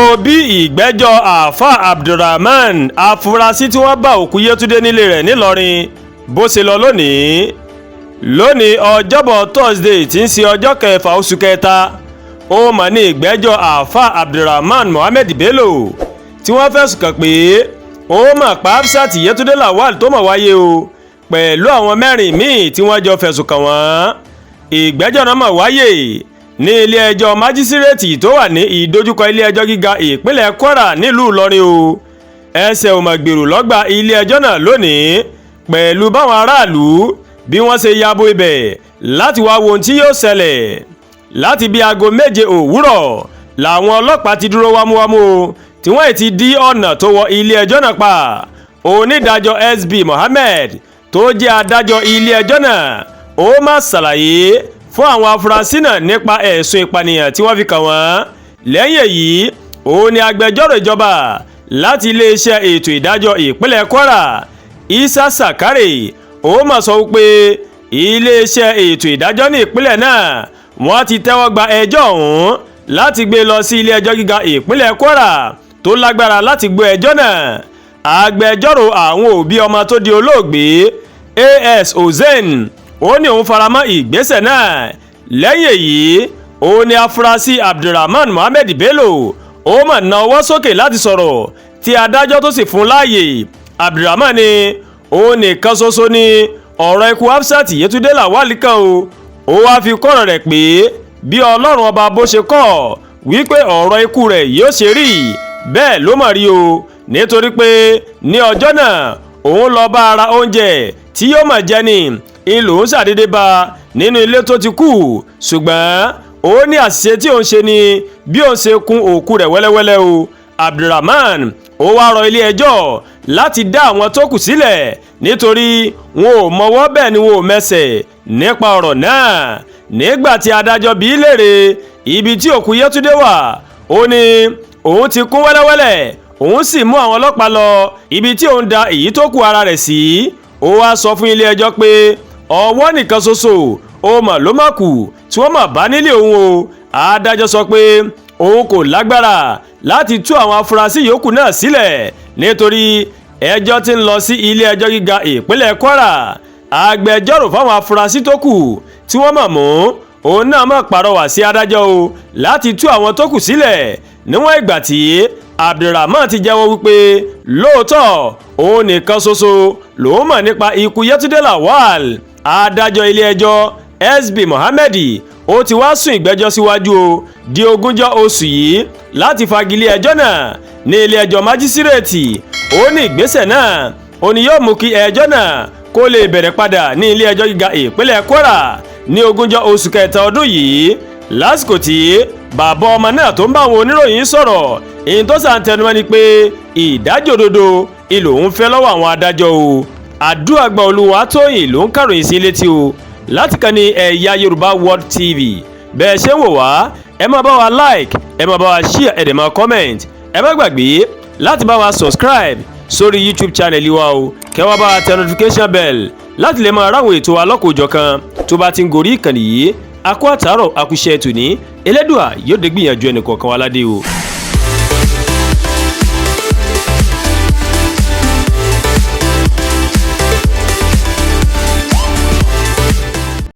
Wo bí ìgbẹ́jọ́ Àáfàá Abdulrahman, afurasí tí wọ́n bá òkú Yétúndé nílé rẹ̀ nílọrin, bó ṣe lọ lónìí. Lónìí, Ọjọ́bọ̀ Thursday, tí ń ṣe ọjọ́ 6 oṣù 3, ó mà ní ìgbẹ́jọ́ Àáfàá Abdulrahman Mohammed Bello, tí wọ́n fẹ̀sùn kàn pé ó mà pa Hafsat Yétúndé Lawal, tó mọ̀ wáyé o, pẹ̀lú àwọn mẹ́rin míì tí wọ́n jọ fẹ̀sùn kàn wọ́n. Ìgbẹ́jọ́ náà mọ̀ wáyé ní ilé-ẹjọ́ májísírèètì tó wà ní ìdojúkọ ilé-ẹjọ́ gíga ìpínlẹ̀ Kwara nílùú Ìlọrin o. Ẹsẹ̀ ò mọ̀ gbèrò lọ́gbà ilé-ẹjọ́ náà lónìí, pẹ̀lú báwọn aráàlú bí wọ́n ṣe yabo ibẹ̀ láti wá wo ohun tí yóò ṣẹlẹ̀. Láti bí aago 7 òwúrọ̀ làwọn ọlọ́pàá ti dúró wámúwámú o, tí wọ́n ti dí ọ̀nà tó wọ ilé-ẹjọ́ náà pa. Onídàájọ́ SB Mohammed, tó jẹ́ adájọ́ ilé-ẹjọ́ náà, ó má ṣàlàyé fún àwọn afurasí náà nípa ẹ̀sùn ìpànìyàn tí wọ́n fi kàn wọ́n. Lẹ́yìn èyí, òun ni agbẹjọ́rò ìjọba láti iléeṣẹ́ ètò ìdájọ́ ìpínlẹ̀ Kwara, Isa Sakare, ó mà sọ wípé iléeṣẹ́ ètò ìdájọ́ ní ìpínlẹ̀ náà, wọ́n ti tẹ́wọ́ gba ẹjọ́ ọ̀hún láti gbé lọ sí ilé ẹjọ́ gíga ìpínlẹ̀ Kwara tó lágbára láti gbọ́ ẹjọ́ náà. Agbẹjọ́rò àwọn òbí ọmọ tó di olóògbé, AS Hussein, ó ní òun faramọ́ ìgbésẹ̀ náà. Lẹ́yìn èyí, ó ní afurasí Abdulrahman Mohammed Bello, ó mà na ọwọ́ sókè láti sọ̀rọ̀, tí adájọ́ tó sì fún láàyè. Abdulrahman ní òun nìkan ṣoṣo ní ọ̀rọ̀ ikú Hafsat Yétúndé Lawal kan o. Ó wáá fi kọ́rọ̀ rẹ̀ pé bí Ọlọ́run Ọba bó ṣe kọ́ wípé ọ̀rọ̀ ikú rẹ̀ yóò ṣe rí, bẹ́ẹ̀ ló mọ̀ rí o, nítorí pé ní ọjọ́ náà, òun lọ bá ara oúnjẹ tí yóò mọ̀ jẹ ní ìlú ń ṣàdédé bá nínú ilé tó ti kú. Ṣùgbọ́n ó ní àṣìṣe tí òun ṣe ni bí òun ṣe kún òkú rẹ̀ wẹ́lẹ́wẹ́lẹ́ o. Abdulrahman, ó wá rọ ilé ẹjọ́ láti dá àwọn tó kù sílẹ̀, nítorí wọn ò mọwọ́, bẹ́ẹ̀ ni wọn ò mẹsẹ̀ nípa ọ̀rọ̀ náà. Nígbà tí adájọ́ bi í léèrè ibi tí òkú Yétúndé wà, ó ní òun ti kún wẹ́lẹ́wẹ́lẹ́, òun sì mú àwọn ọlọ́pàá lọ ibi tí òun da èyí tó kù ara rẹ̀ sí. Ó wá sọ fún ilé ẹjọ́ pé ọwọ́ nìkan ṣoṣo ó mọ̀ ló má kù tí wọ́n mọ̀ bá nílé òun o. Adájọ́ sọ pé òun kò lágbára láti tú àwọn afurasí yòókù náà sílẹ̀, nítorí ẹjọ́ tí ń lọ sí ilé ẹjọ́ gíga ìpínlẹ̀ Kwara. Agbẹjọ́rò fáwọn afurasí tó kù tí wọ́n mọ̀ mú, òun náà mọ̀ pàrọwà sí adájọ́ o láti tú àwọn tó kù sílẹ̀, níwọ̀n ìgbà tí Abdulrahman ti jẹ́wọ́ wípé lóòótọ́, òun nìkan ṣoṣo lòun mọ̀ nípa ikú Yétúndé Lawal. Adájọ́ ilé-ẹjọ́ SB Mohammed, ó ti wá sún ìgbẹ́jọ́ síwájú o di 20 oṣù yìí láti fagilé ẹjọ́ náà ní ilé-ẹjọ́ májísírèètì. Ó ní ìgbésẹ̀ náà, ó ní yóò mú kí ẹjọ́ náà kó lè bẹ̀rẹ̀ padà ní ilé-ẹjọ́ gíga ìpínlẹ̀ Kwara ní 20 oṣù 3 ọdún yìí. Lásìkò tí bàbá ọmọ náà tó ń bá àwọn oníròyìn sọ̀rọ̀, èyí tó sàn tẹnumọ́ ni pé ìdájọ́ òdodo ìlò ń fẹ́ lọ́wọ́ àwọn adájọ́ o. Àdúràgbà Olúwatóyìn ló ń kàròyìn sí létí o láti kàn ní Ẹ̀yà Yorùbá World TV. Bẹ́ẹ̀ ṣe ń wò wá, ẹ máa bá wa like, ẹ máa bá wa share, ẹ dẹ̀ máa comment. Ẹ má gbàgbé láti bá wa subscribe sórí YouTube channel wa o, kẹ́ wá bá wa tẹ notification bell láti lè máa ráwọn ètò alọ́kòjọ̀kan tó bá ti ń gorí ìkànnì yìí. Akó àtàrọ̀, akúṣẹ́ tòní, Elédùà yóò dé gbìyànjú ẹnì kọ̀ọ̀kan wa ládé o.